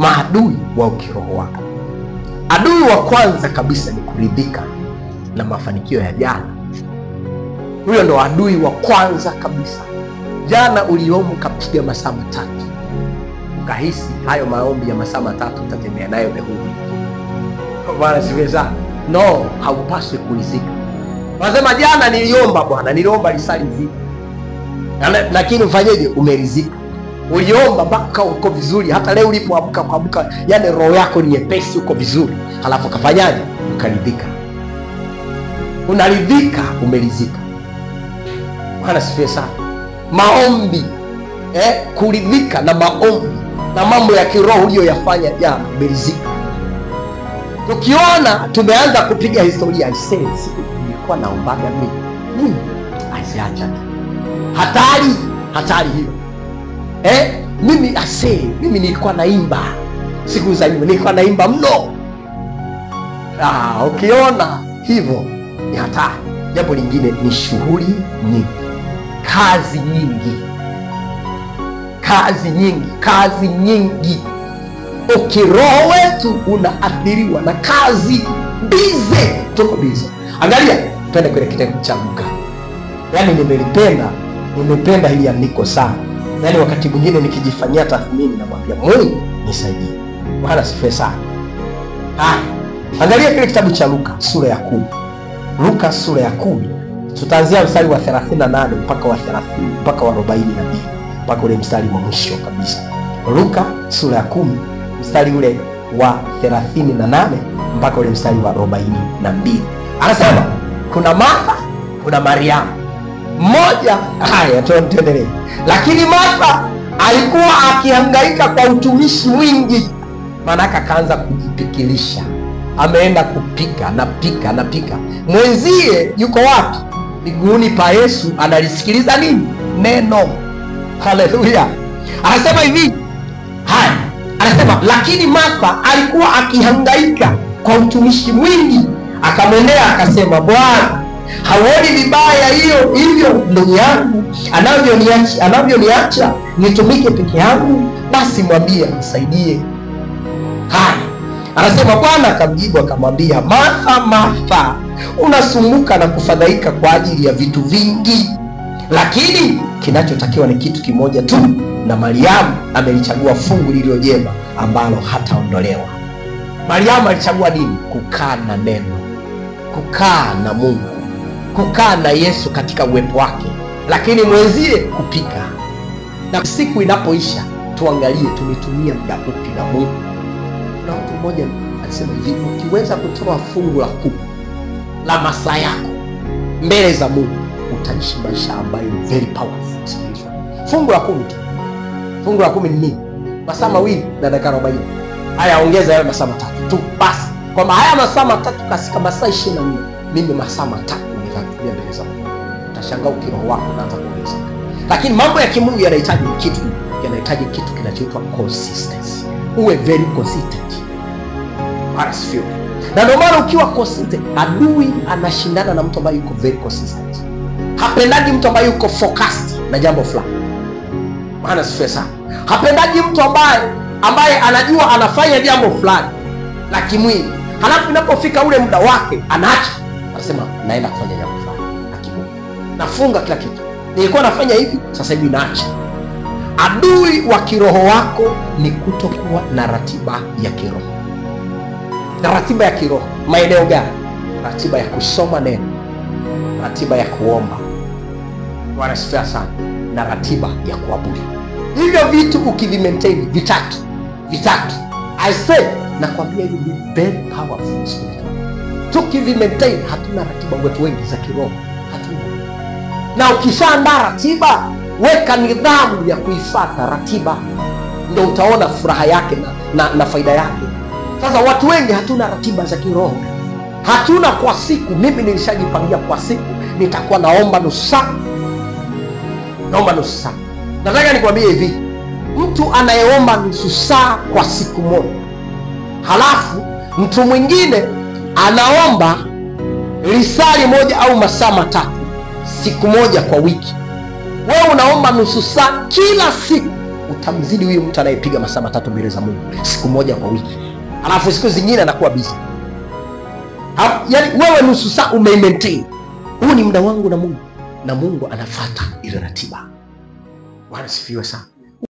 Maadui wa kiroho wako. Adui wa kwanza kabisa ni kuridhika na mafanikio ya jana. Huyo ndo adui wa kwanza kabisa. Jana uliomba ukapiga masaa matatu, ukahisi hayo maombi ya masaa matatu utatembea nayo the whole week. Bwana sifiwe sana. No, haupaswi kuridhika. Wanasema jana niliomba bwana, niliomba lisali zima. Lakini ufanyeje? Umeridhika. Uliomba mpaka uko vizuri, hata leo ulipoamka kuamka, yani roho yako ni nyepesi, uko vizuri. Halafu kafanyaje? Ukaridhika. Unaridhika, umeridhika. Bwana sifiwe sana. Maombi, kuridhika na maombi na mambo ya kiroho uliyoyafanya jana, umeridhika. Tukiona tumeanza kupiga historia, I say siku nilikuwa naombaga mimi. Asiacha tu. Hatari, hatari hiyo. Mimi ase, mimi nilikuwa naimba siku za nyuma, nilikuwa naimba mno. Ukiona hivyo ni hatari. Jambo lingine ni shughuli nyingi, kazi nyingi, kazi nyingi, kazi nyingi. Ukiroho wetu unaathiriwa na kazi, bize, tuko bize. Angalia, twende kwenye kitabu cha Luka. Yaani nimependa hili andiko sana. Yaani wakati mwingine nikijifanyia tathmini namwambia Mungu nisaidie. Bwana sifiwe sana. Angalia kile kitabu cha Luka sura ya 10. Luka sura ya 10. Tutaanzia mstari wa 38 mpaka wa 30 mpaka wa 42, mpaka ule mstari wa mwisho kabisa. Luka sura ya 10 mstari ule wa 38 mpaka ule mstari wa 42. Anasema kuna Martha, kuna Mariamu. Mmoja, haya tuendelee. Lakini Martha alikuwa akihangaika kwa utumishi mwingi. Maana akaanza kujipikilisha. Ameenda kupika na pika na pika. Mwenzie yuko wapi? Miguuni pa Yesu, analisikiliza nini? Neno. Haleluya. Anasema hivi. Haya, anasema lakini Martha alikuwa akihangaika kwa utumishi mwingi. Akamwendea akasema, Bwana, hauoni vibaya hiyo hivyo ndugu yangu anavyoniacha nitumike peke yangu? Basi mwambie anisaidie. Haya, anasema Bwana akamjibu akamwambia, Martha, Martha, unasumbuka na kufadhaika kwa ajili ya vitu vingi, lakini kinachotakiwa ni kitu kimoja tu, na Mariamu amelichagua fungu lililo jema ambalo hataondolewa. Mariamu alichagua nini? Kukaa na neno, kukaa na Mungu, kukaa na Yesu katika uwepo wake, lakini mwenzie kupika. Na siku inapoisha tuangalie tumetumia muda upi na Mungu. Na mtu mmoja alisema hivi, ukiweza kutoa fungu la 10 la masaa yako mbele za Mungu, utaishi maisha ambayo ni very powerful spiritual. Fungu la 10 tu. Fungu la 10 ni nini? Masaa 2 na dakika 40. Haya, ongeza yale masaa 3 tu basi. Kwa haya masaa 3 kasika masaa 24, mimi masaa 3 nitatumia mbele za Mungu. Utashangaa ukiroho wako unaanza kuongezeka. Lakini mambo ya kimungu yanahitaji kitu, yanahitaji kitu kinachoitwa consistency. Uwe very consistent. Asifiwe. Na ndio maana ukiwa consistent, adui anashindana na mtu ambaye yuko very consistent. Hapendaji mtu ambaye yuko focused na jambo fulani. Maana sifiwe sana. Hapendaji mtu ambaye anajua anafanya jambo fulani la kimwili. Halafu inapofika ule muda wake anaacha. Anasema naenda kufanya jambo fulani la kimungu. Nafunga kila kitu. Nilikuwa nafanya hivi, sasa hivi naacha. Adui wa kiroho wako ni kutokuwa na ratiba ya kiroho. Na ratiba ya kiroho, maeneo gani? Ratiba ya kusoma neno, ratiba ya kuomba. Bwana sifiwe sana. Na ratiba ya kuabudu. Hivyo vitu ukivimaintain vitatu, I say, nakwambia you be very powerful spiritually. Tukivimaintain, hatuna ratiba wetu wengi za kiroho, hatuna. Na ukishaandaa ratiba, weka nidhamu ya kuifuata ratiba, ndio utaona furaha yake na faida yake. Sasa watu wengi hatuna ratiba za kiroho. Hatuna kwa siku. Mimi nilishajipangia kwa siku nitakuwa naomba nusu saa. Naomba nusu saa. Nataka nikwambie hivi, mtu anayeomba nusu saa kwa siku moja, halafu mtu mwingine anaomba lisali moja au masaa 3 siku moja kwa wiki. Wewe unaomba nusu saa kila siku, Utamzidi huyu mtu anayepiga masaa 3 mbele za Mungu siku moja kwa wiki, alafu siku zingine anakuwa busy. Yaani wewe nusu saa umeimaintain. Huu ni muda wangu na Mungu, na Mungu anafuata ile ratiba. Bwana sifiwe sana.